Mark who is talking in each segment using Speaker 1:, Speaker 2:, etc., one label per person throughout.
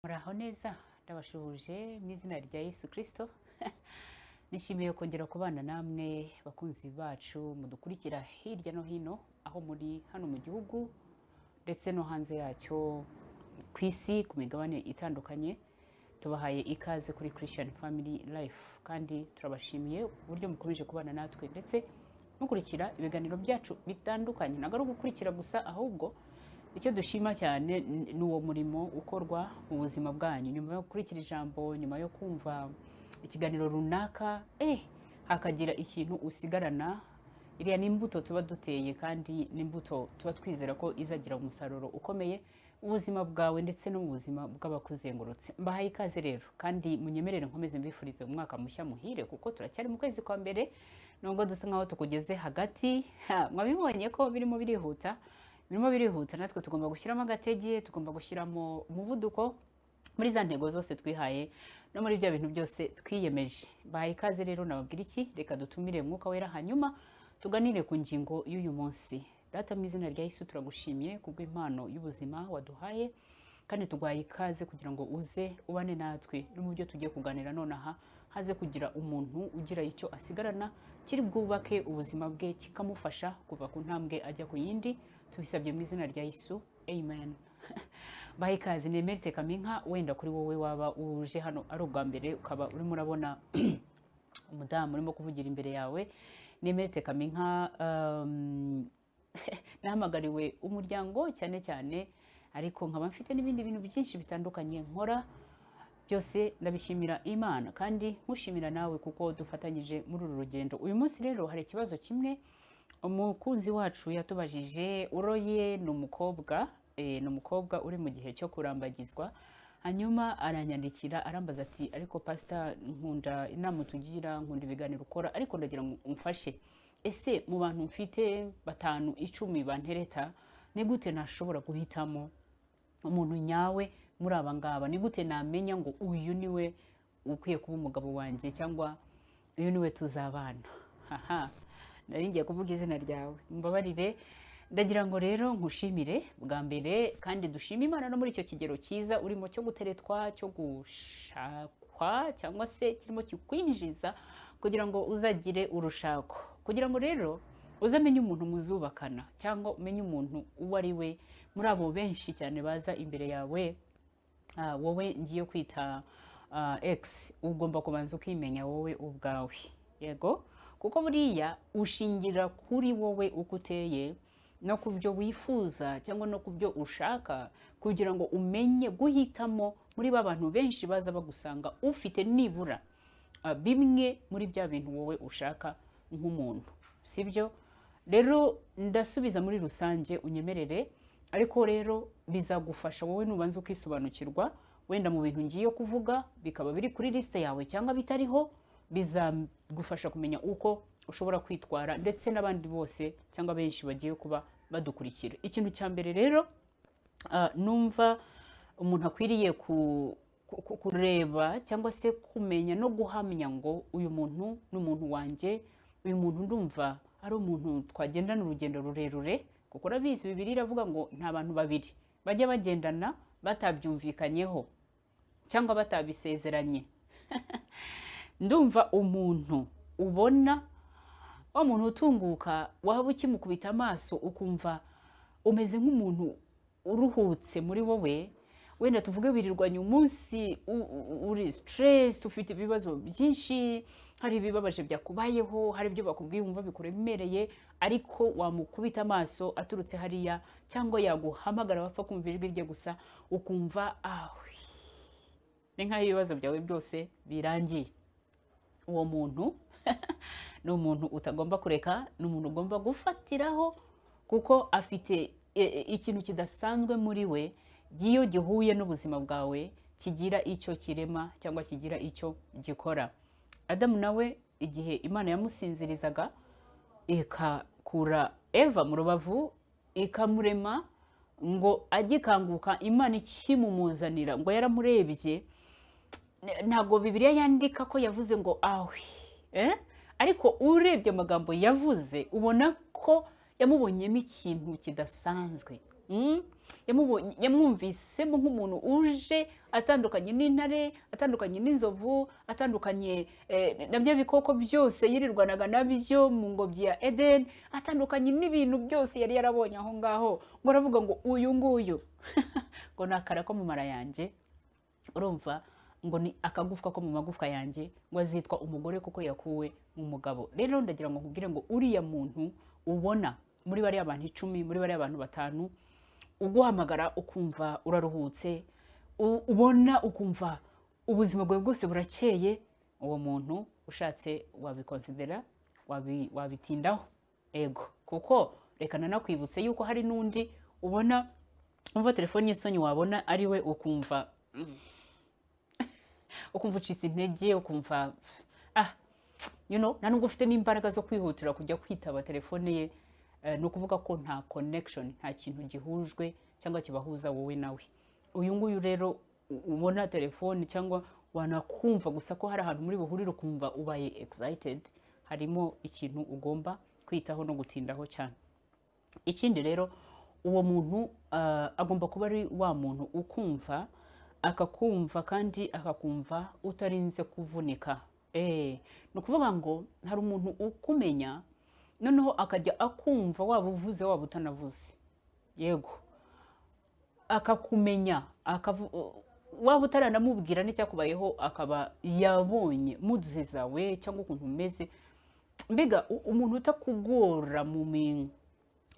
Speaker 1: Muraho neza, ndabashuhuje mu izina rya Yesu Kirisito. Nishimiye kongera kubana namwe bakunzi bacu mudukurikira hirya no hino aho muri hano mu gihugu ndetse no hanze yacyo ku isi, ku migabane itandukanye. Tubahaye ikaze kuri Christian Family Life kandi turabashimiye uburyo mukomeje kubana natwe ndetse mukurikira ibiganiro byacu bitandukanye. Ntabwo ari ugukurikira gusa, ahubwo icyo dushima cyane ni uwo murimo ukorwa mu buzima bwanyu nyuma yo gukurikira ijambo, nyuma yo kumva ikiganiro runaka, hakagira ikintu usigarana. Iriya ni imbuto tuba duteye kandi ni imbuto tuba twizera ko izagira umusaruro ukomeye mu buzima bwawe ndetse no mu buzima bw'abakuzengurutse. Mbahaye ikaze rero kandi munyemerere nkomeze mbifurize umwaka mushya muhire, kuko turacyari mu kwezi kwa mbere nubwo dusa nkaho tukugeze hagati. Mwabibonye ko birimo birihuta, birimo birihuta. Natwe tugomba gushyiramo agatege, tugomba gushyiramo umuvuduko muri za ntego zose twihaye no muri bya bintu byose twiyemeje. Bahaye ikaze rero, nababwira iki? Reka dutumire Umwuka Wera, hanyuma tuganire ku ngingo y'uyu munsi. Data, mu izina rya Yesu, turagushimye kubw'impano y'ubuzima waduhaye kandi tuguhaye ikaze kugira ngo uze ubane natwe no mu byo tugiye kuganira nonaha, haze kugira umuntu ugira icyo asigarana kiri bwubake ubuzima bwe, kikamufasha kuva ku ntambwe ajya ku yindi. Tubisabye mu izina rya Yesu, amen. Baha ikaze, ni Emerite Kaminka. Wenda kuri wowe waba uje hano ari ubwa mbere, ukaba urimo urabona umudamu urimo kuvugira imbere yawe, ni Emerite Kaminka. Nahamagariwe umuryango cyane cyane, ariko nkaba mfite n'ibindi bintu byinshi bitandukanye nkora. Byose ndabishimira Imana kandi nkushimira nawe kuko dufatanyije muri uru rugendo. Uyu munsi rero hari ikibazo kimwe umukunzi wacu yatubajije. Uroye ni umukobwa, ni umukobwa uri mu gihe cyo kurambagizwa. Hanyuma aranyandikira, arambaza ati: "Ariko pasita, nkunda inama utugira, nkunda ibiganiro ukora, ariko ndagira ngo umfashe. Ese mu bantu mfite batanu, 10 bantereta, ni gute nashobora guhitamo umuntu nyawe muri aba ngaba? Ni gute namenya ngo uyu niwe ukwiye kuba umugabo wanjye cyangwa uyu niwe tuzabana?" Haha, nari ngiye kuvuga izina ryawe, mbabarire. Ndagira ngo rero nkushimire bwa mbere kandi dushime Imana no muri icyo kigero cyiza urimo cyo guteretwa, cyo gushakwa, cyangwa se kirimo kikwinjiza kugira ngo uzagire urushako. Kugira ngo rero uzamenye umuntu muzubakana cyangwa umenye umuntu uwo ari we muri abo benshi cyane baza imbere yawe, wowe ngiye kwita ex, ugomba kubanza ukimenya wowe ubwawe. Yego, kuko buriya ushingira kuri wowe uko uteye no ku byo wifuza cyangwa no ku byo ushaka, kugira ngo umenye guhitamo muri ba bantu benshi baza bagusanga ufite nibura bimwe muri bya bintu wowe ushaka nk'umuntu, sibyo? Rero ndasubiza muri rusange, unyemerere, ariko rero bizagufasha wowe nubanza ukisobanukirwa. Wenda mu bintu ngiye kuvuga bikaba biri kuri lisite yawe cyangwa bitariho, bizagufasha kumenya uko ushobora kwitwara ndetse n'abandi bose cyangwa benshi bagiye kuba badukurikira. Ikintu cya mbere rero numva umuntu akwiriye kureba cyangwa se kumenya no guhamya ngo uyu muntu ni umuntu wanjye, uyu muntu ndumva ari umuntu twagendana urugendo rurerure, kuko urabizi Bibiliya iravuga ngo nta bantu babiri bajya bagendana batabyumvikanyeho cyangwa batabisezeranye. Ndumva umuntu ubona, wa muntu utunguka, waba ukimukubita amaso ukumva umeze nk'umuntu uruhutse muri wowe. Wenda tuvuge wirirwanya umunsi uri stress, ufite ibibazo byinshi, hari ibibabaje byakubayeho, hari ibyo bakubwiye wumva bikuremereye, ariko wamukubita amaso aturutse hariya cyangwa yaguhamagara, wapfa kumva ijwi rye gusa, ukumva ahwi, ni nk'aho ibibazo byawe byose birangiye. Uwo muntu ni umuntu utagomba kureka, ni umuntu ugomba gufatiraho, kuko afite ikintu kidasanzwe muri we. Iyo gihuye n'ubuzima bwawe, kigira icyo kirema cyangwa kigira icyo gikora. Adamu nawe, igihe Imana yamusinzirizaga ikakura Eva mu rubavu ikamurema, ngo agikanguka Imana ikimumuzanira, ngo yaramurebye. Ntabwo Bibiliya yandika ko yavuze ngo "ahwi", eh? Ariko urebye amagambo yavuze, ubona ko yamubonyemo ikintu kidasanzwe. Yamwumvisemo nk'umuntu uje atandukanye n'intare, atandukanye n'inzovu, atandukanye na bya bikoko byose yirirwanaga nabyo mu ngobyi ya Eden, atandukanye n'ibintu byose yari yarabonye aho ngaho. Ngo aravuga ngo uyu nguyu ngo ni akara ko mu mara yanjye, urumva, ngo ni akagufwa ko mu magufwa yanjye, ngo azitwa umugore kuko yakuwe mu mugabo. Rero ndagira ngo nkubwire ngo uriya muntu ubona muri bariya bantu 10, muri bariya bantu 5, uguhamagara ukumva uraruhutse, ubona ukumva ubuzima bwawe bwose burakeye, uwo muntu ushatse wabikonsidera, wabitindaho. Ego, kuko reka nanakwibutse yuko hari n'undi ubona umva telefone y'isoni, wabona ari we ukumva ucitse intege, ukumva ah nta nubwo ufite n'imbaraga zo kwihutira kujya kwitaba telefone ye. Ni ukuvuga ko nta connection, nta kintu gihujwe cyangwa kibahuza wowe nawe. Uyu nguyu rero ubona telefone cyangwa wanakumva gusa ko hari ahantu muri buhurire ukumva ubaye excited, harimo ikintu ugomba kwitaho no gutindaho cyane. Ikindi rero, uwo muntu agomba kuba ari wa muntu ukumva, akakumva kandi akakumva utarinze kuvunika. Ni ukuvuga ngo hari umuntu ukumenya, noneho akajya akumva waba uvuze waba utanavuze. Yego, akakumenya, waba utaranamubwira n'icyakubayeho, akaba yabonye moods zawe cyangwa ukuntu umeze. Mbega umuntu utakugora mu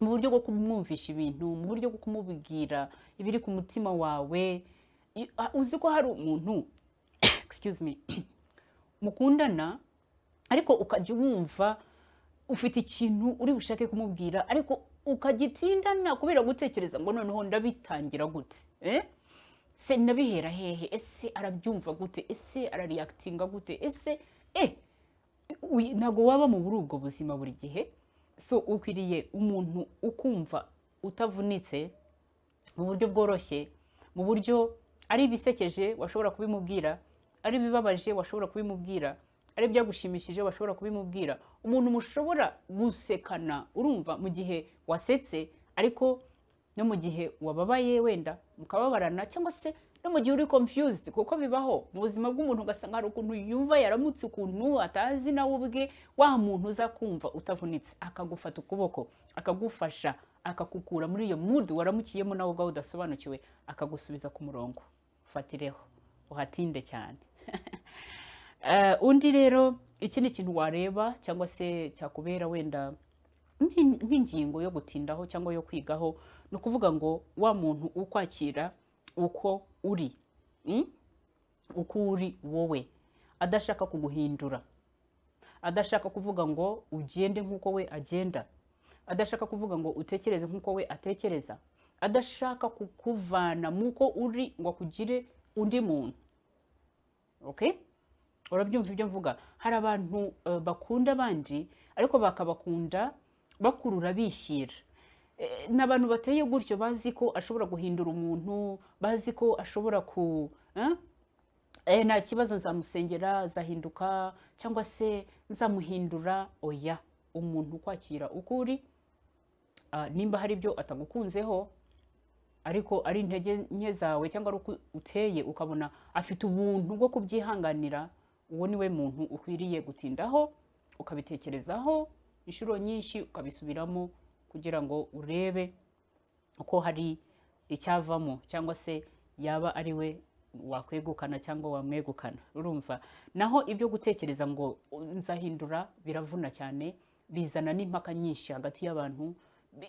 Speaker 1: buryo bwo kumwumvisha ibintu, mu buryo bwo kumubwira ibiri ku mutima wawe. Uzi ko hari umuntu, excuse me, mukundana, ariko ukajya wumva ufite ikintu uri bushake kumubwira, ariko ukagitindana kubera gutekereza ngo noneho ndabitangira gute, eh? Se ndabihera hehe? Ese arabyumva gute? Ese arareactinga gute? Ese ntabwo waba muri ubwo buzima buri gihe. So ukwiriye umuntu ukumva utavunitse, mu buryo bworoshye, mu buryo ari ibisekeje washobora kubimubwira, ari ibibabaje washobora kubimubwira, ari ibyagushimishije washobora kubimubwira. Umuntu mushobora gusekana, urumva, mu gihe wasetse, ariko no mu gihe wababaye wenda mukababarana, cyangwa se no mu gihe uri confused, kuko bibaho mu buzima bw'umuntu, ugasanga hari ukuntu yumva yaramutse ukuntu atazi nawe ubwe. Wa muntu uza kumva utavunitse, akagufata ukuboko, akagufasha, akakukura muri iyo mood waramukiyemo nawe ubwawe udasobanukiwe, akagusubiza ku murongo, fatireho uhatinde cyane. Undi rero, ikindi kintu wareba cyangwa se cyakubera wenda nk'ingingo yo gutindaho cyangwa yo kwigaho, ni ukuvuga ngo wa muntu ukwakira uko uri, Uko uri wowe, adashaka kuguhindura, adashaka kuvuga ngo ugende nk'uko we agenda, adashaka kuvuga ngo utekereze nk'uko we atekereza, adashaka kukuvana muko uri ngo akugire undi muntu. Okay, urabyumva ibyo mvuga? Hari abantu bakunda abandi, ariko bakabakunda bakurura bishyira. Ni abantu bateye gutyo, bazi ko ashobora guhindura umuntu, bazi ko ashobora ku eh? Nta kibazo, nzamusengera azahinduka, cyangwa se nzamuhindura. Oya, umuntu ukwakira uko uri, nimba hari ibyo atagukunzeho ariko ari intege nke zawe cyangwa ari uko uteye, ukabona afite ubuntu bwo kubyihanganira, uwo ni we muntu ukwiriye gutindaho, ukabitekerezaho inshuro nyinshi, ukabisubiramo kugira ngo urebe ko hari icyavamo, cyangwa se yaba ari we wakwegukana cyangwa wamwegukana. Urumva, naho ibyo gutekereza ngo nzahindura biravuna cyane, bizana n'impaka nyinshi hagati y'abantu.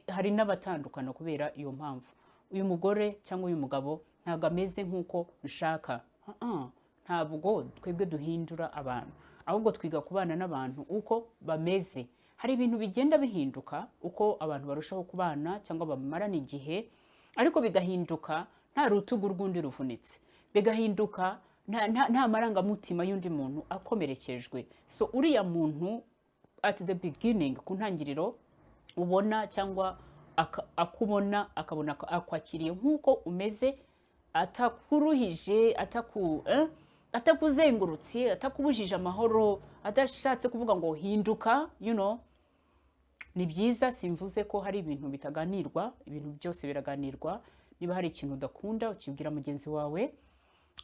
Speaker 1: Hari n'abatandukana kubera iyo mpamvu: uyu mugore cyangwa uyu mugabo ntabwo ameze nk'uko nshaka. Ah-ah, ntabwo twebwe duhindura abantu, ahubwo twiga kubana n'abantu uko bameze. Hari ibintu bigenda bihinduka uko abantu barushaho kubana cyangwa bamarana igihe, ariko bigahinduka nta rutugu rw'undi ruvunitse, bigahinduka nta marangamutima y'undi muntu akomerekejwe. So uriya muntu at the beginning, ku ntangiriro, ubona cyangwa akubona, akabona akwakiriye nk'uko umeze, atakuruhije, atakuzengurutse, atakubujije amahoro, adashatse kuvuga ngo hinduka. Ni byiza, simvuze ko hari ibintu bitaganirwa, ibintu byose biraganirwa. Niba hari ikintu udakunda, ukibwira mugenzi wawe,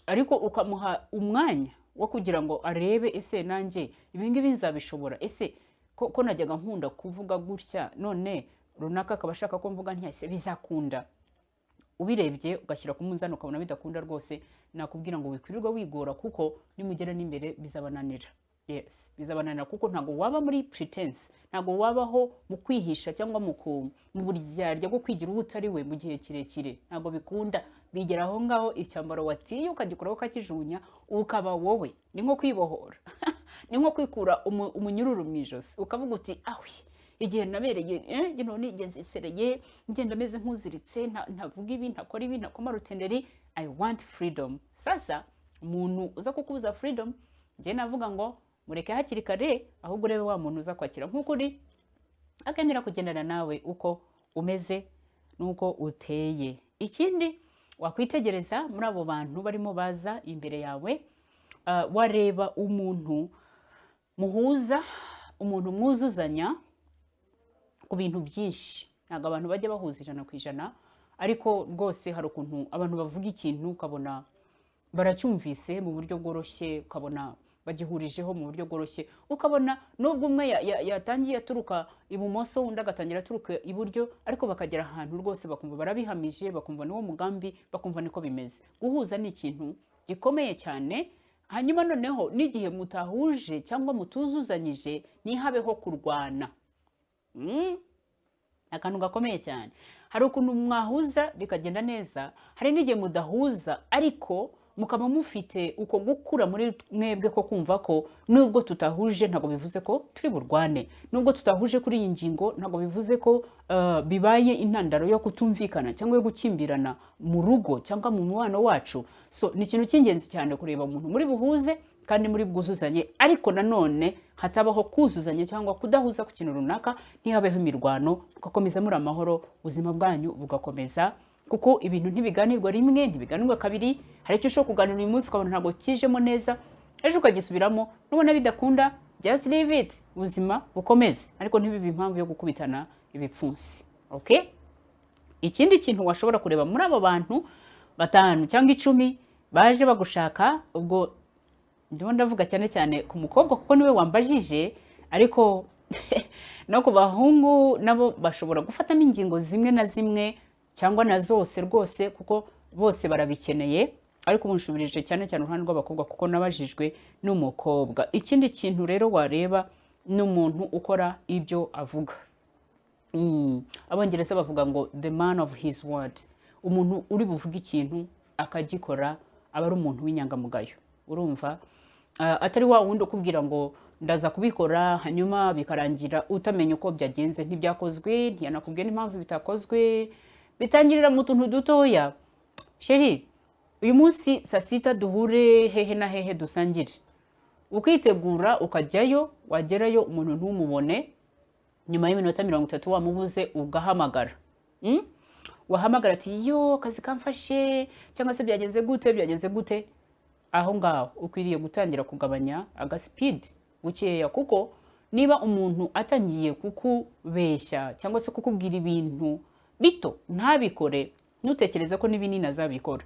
Speaker 1: ariko ukamuha umwanya wo kugira ngo arebe: ese nanjye ibi ngibi nzabishobora? Ese ko najyaga nkunda kuvuga gutya, none runaka akaba ashaka ko mvuga ntya, ese bizakunda? Ubirebye ugashyira ku munzani ukabona bidakunda rwose, nakubwira ngo wikwirirwa wigora, kuko nimugera n'imbere bizabananira. Yes, bizabananira, kuko ntabwo waba muri pretense, ntabwo wabaho mu kwihisha cyangwa mu buryarya bwo kwigira uwo utari we mu gihe kirekire. Ntabwo bikunda. Bigera aho ngaho icyambaro watiye ukagikuraho, ukakijugunya, ukaba wowe. Ni nko kwibohora, ni nko kwikura umunyururu mu ijosi, ukavuga uti: "Ahwi, igihe nabereye nigenzesereye, ngenda meze nk'uziritse, ntavuga ibi, ntakora ibi, ntakoma rutenderi. I want freedom." Sasa umuntu uza kukubuza freedom, njye navuga ngo mureke hakiri kare, ahubwo urebe wa muntu uza kwakira nk'uko uri, akemera kugendana nawe uko umeze n'uko uteye. Ikindi wakwitegereza muri abo bantu barimo baza imbere yawe, wareba umuntu muhuza, umuntu mwuzuzanya ku bintu byinshi. Ntabwo abantu bajya bahuza 100%, ariko rwose hari ukuntu abantu bavuga ikintu ukabona baracyumvise mu buryo bworoshye, ukabona bagihurijeho mu buryo bworoshye, ukabona nubwo umwe yatangiye aturuka ibumoso, undi agatangira aturuka iburyo, ariko bakagera ahantu rwose bakumva barabihamije, bakumva niwo mugambi, bakumva niko bimeze. Guhuza ni ikintu gikomeye cyane. Hanyuma noneho n'igihe mutahuje cyangwa mutuzuzanyije, ntihabeho kurwana. Akantu gakomeye cyane. Hari ukuntu mwahuza bikagenda neza, hari n'igihe mudahuza, ariko mukaba mufite uko gukura muri mwebwe ko kumva ko nubwo tutahuje ntabwo bivuze ko turi burwane, nubwo tutahuje kuri iyi ngingo ntabwo bivuze ko bibaye intandaro yo kutumvikana cyangwa yo gukimbirana mu rugo cyangwa mu mubano wacu. So ni ikintu cy'ingenzi cyane kureba umuntu muri buhuze kandi muri bwuzuzanye, ariko nanone hatabaho kuzuzanya cyangwa kudahuza ku kintu runaka, ntihabeho imirwano, mugakomeza muri amahoro, ubuzima bwanyu bugakomeza. Kuko ibintu ntibiganirwa rimwe, ntibiganirwa kabiri. Hari icyo ushobora kuganira uyu munsi ukabona ntabwo kijemo neza, ejo ukagisubiramo, nubona bidakunda, just leave it, ubuzima bukomeze, ariko ntibibe impamvu yo gukubitana ibipfunsi. Okay, ikindi kintu washobora kureba muri abo bantu batanu cyangwa 10 baje bagushaka, ubwo ndimo ndavuga cyane cyane ku mukobwa kuko niwe wambajije, ariko no ku bahungu nabo bashobora gufatamo ingingo zimwe na zimwe cyangwa na zose rwose, kuko bose barabikeneye, ariko ubu nshubirije cyane cyane uruhande rw'abakobwa kuko nabajijwe n'umukobwa. Ikindi kintu rero wareba ni umuntu ukora ibyo avuga. Abongereza bavuga ngo "the man of his word". Umuntu uri buvuge ikintu akagikora aba ari umuntu w'inyangamugayo. Urumva, atari wa wundi ukubwira ngo ndaza kubikora, hanyuma bikarangira utamenya uko byagenze, ntibyakozwe, ntiyanakubwiye n'impamvu bitakozwe. Bitangirira mu tuntu dutoya: "Chéri, uyu munsi saa sita duhure hehe na hehe dusangire." Ukitegura ukajyayo, wagerayo umuntu ntumubone, nyuma y'iminota 30 wamubuze, ugahamagara. Wahamagara ati: "Yo, akazi kamfashe," cyangwa se "Byagenze gute, byagenze gute?" Aho ngaho ukwiriye gutangira kugabanya agasipidi bukeya, kuko niba umuntu atangiye kukubeshya cyangwa se kukubwira ibintu bito ntabikore, ntutekereze ko n'ibinini azabikora.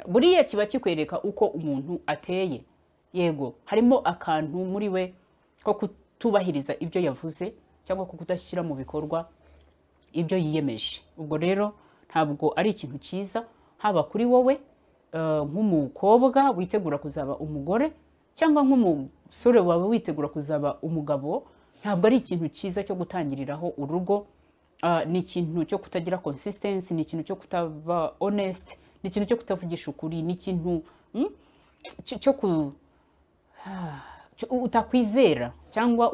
Speaker 1: Buriya kiba kikwereka uko umuntu ateye. Yego, harimo akantu muri we ko kutubahiriza ibyo yavuze cyangwa ko kudashyira mu bikorwa ibyo yiyemeje. Ubwo rero ntabwo ari ikintu cyiza, haba kuri wowe nk'umukobwa witegura kuzaba umugore cyangwa nk'umusore wawe witegura kuzaba umugabo. Ntabwo ari ikintu cyiza cyo gutangiriraho urugo. Ni ikintu cyo kutagira consistency, ni ikintu cyo kutaba honest, ni ikintu cyo kutavugisha ukuri, ni ikintu cyo ku utakwizera cyangwa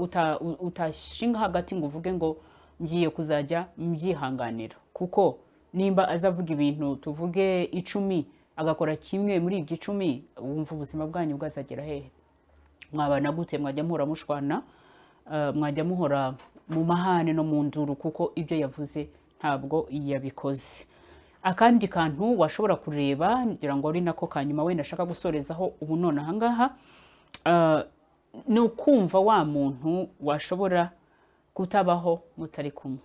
Speaker 1: utashinga hagati ngo uvuge ngo ngiye kuzajya mbyihanganira. Kuko nimba azavuga ibintu, tuvuge 10, agakora kimwe muri ibyo 10, wumva ubuzima bwanyu bwazagera hehe? Mwabana gute? Mwajya muhora mushwana, mwajya muhora mu mahane no mu nduru, kuko ibyo yavuze ntabwo yabikoze. Akandi kantu washobora kureba, ngira ngo ari nako kanyuma wenda ashaka gusorezaho ubu none ahangaha, ni ukumva wa muntu washobora Kutabaho mutari kumwe.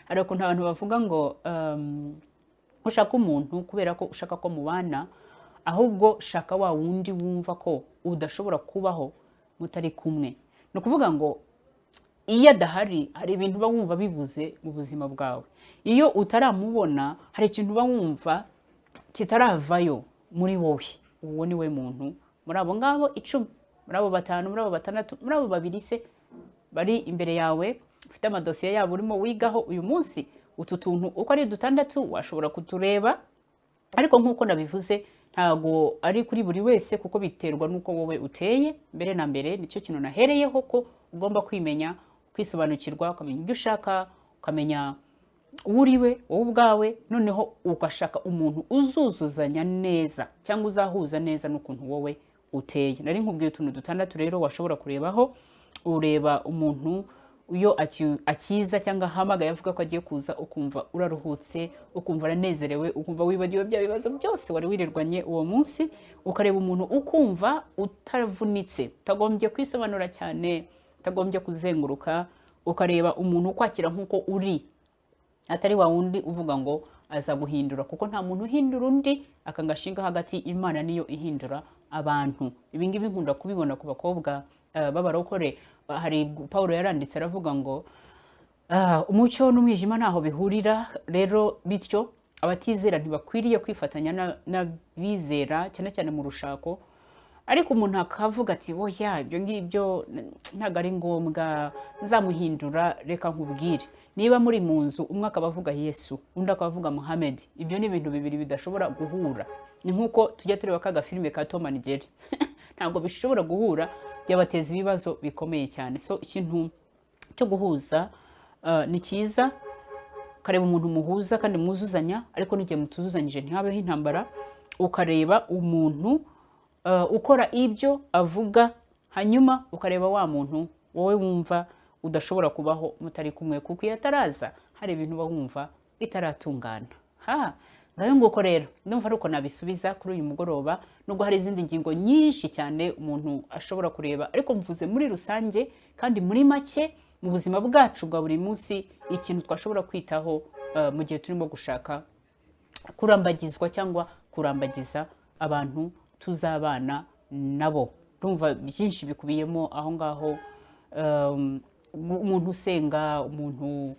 Speaker 1: Hari ukuntu abantu bavuga ngo ushaka umuntu kubera ko ushaka ko mubana, ahubwo shaka wa wundi wumva ko udashobora kubaho mutari kumwe. Ni ukuvuga ngo iyo adahari, hari ibintu uba wumva bibuze mu buzima bwawe. Iyo utaramubona, hari ikintu uba wumva kitaravayo muri wowe. Uwo ni we muntu muri abo ngabo 10, muri abo batanu, muri abo batandatu, muri abo babiri se bari imbere yawe, ufite amadosiye yabo urimo wigaho uyu munsi. Utu tuntu uko ari dutandatu washobora kutureba, ariko nk'uko nabivuze, ntabwo ari kuri buri wese, kuko biterwa n'uko wowe uteye. Mbere na mbere nicyo kintu nahereyeho, ko ugomba kwimenya, kwisobanukirwa, ukamenya ibyo ushaka, ukamenya uwo uri we wowe ubwawe, noneho ugashaka umuntu uzuzuzanya neza cyangwa uzahuza neza n'ukuntu wowe uteye. Nari nkubwiye utuntu dutandatu rero washobora kurebaho. Ureba umuntu iyo akiza cyangwa ahamagaye avuga ko agiye kuza, ukumva uraruhutse, ukumva uranezerewe, ukumva wibagiwe bya bibazo byose wari wirirwanye uwo munsi. Ukareba umuntu ukumva utavunitse, utagombye kwisobanura cyane, utagombye kuzenguruka. Ukareba umuntu ukwakira nk'uko uri, atari wa wundi uvuga ngo aza guhindura, kuko nta muntu uhindura undi. Aka gashinga hagati, Imana niyo ihindura abantu. Ibi ngibi nkunda kubibona ku bakobwa b'abarokore. Hari Paul yaranditse aravuga ngo umucyo n'umwijima ntaho bihurira. Rero bityo abatizera ntibakwiriye kwifatanya n'abizera, cyane cyane mu rushako. Ariko umuntu akavuga ati: "Oya, ibyo ngibyo ntabwo ari ngombwa, nzamuhindura." Reka nkubwire, niba muri mu nzu, umwe akaba avuga Yesu, undi akaba avuga Muhammed, ibyo ni ibintu bibiri bidashobora guhura. Ni nk'uko tujya tureba ka gafilime ka Tom and Jerry, ntabwo bishobora guhura, byabateza ibibazo bikomeye cyane. So ikintu cyo guhuza ni cyiza, ukareba umuntu muhuza kandi mwuzuzanya, ariko n'igihe mutuzuzanyije ntihabeho intambara. Ukareba umuntu ukora ibyo avuga, hanyuma ukareba wa muntu wowe wumva udashobora kubaho mutari kumwe, kuko iyo ataraza hari ibintu uba wumva bitaratungana. Ha ngayo nguko rero, ndumva ari uko nabisubiza kuri uyu mugoroba, nubwo hari izindi ngingo nyinshi cyane umuntu ashobora kureba, ariko mvuze muri rusange kandi muri make mu buzima bwacu bwa buri munsi, ikintu twashobora kwitaho mu gihe turimo gushaka kurambagizwa cyangwa kurambagiza abantu tuzabana nabo. Ndumva byinshi bikubiyemo aho ngaho: umuntu usenga, umuntu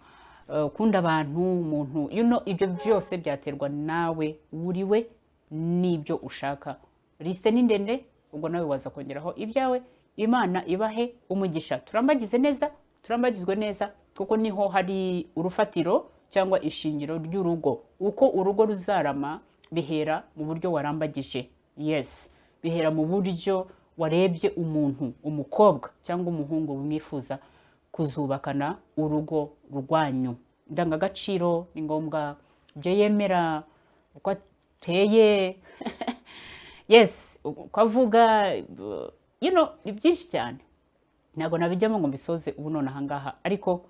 Speaker 1: ukunda abantu, umuntu ibyo byose byaterwa nawe uriwe n'ibyo ushaka. Liste ni ndende, ubwo nawe waza kongeraho ibyawe. Imana ibahe umugisha. Turambagize neza, turambagizwe neza, kuko niho hari urufatiro cyangwa ishingiro ry'urugo. Uko urugo ruzarama bihera mu buryo warambagije, yes, bihera mu buryo warebye umuntu, umukobwa cyangwa umuhungu mwifuza kuzubakana urugo rwanyu. Indangagaciro ni ngombwa, ibyo yemera, uko ateye, yes, uko avuga, ni byinshi cyane, ntabwo nabijyamo ngo mbisoze ubu none ahangaha, ariko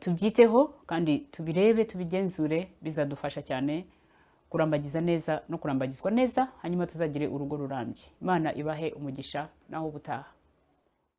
Speaker 1: tubyiteho kandi tubirebe, tubigenzure, bizadufasha cyane kurambagiza neza no kurambagizwa neza, hanyuma tuzagire urugo rurambye. Imana ibahe umugisha, naho ubutaha.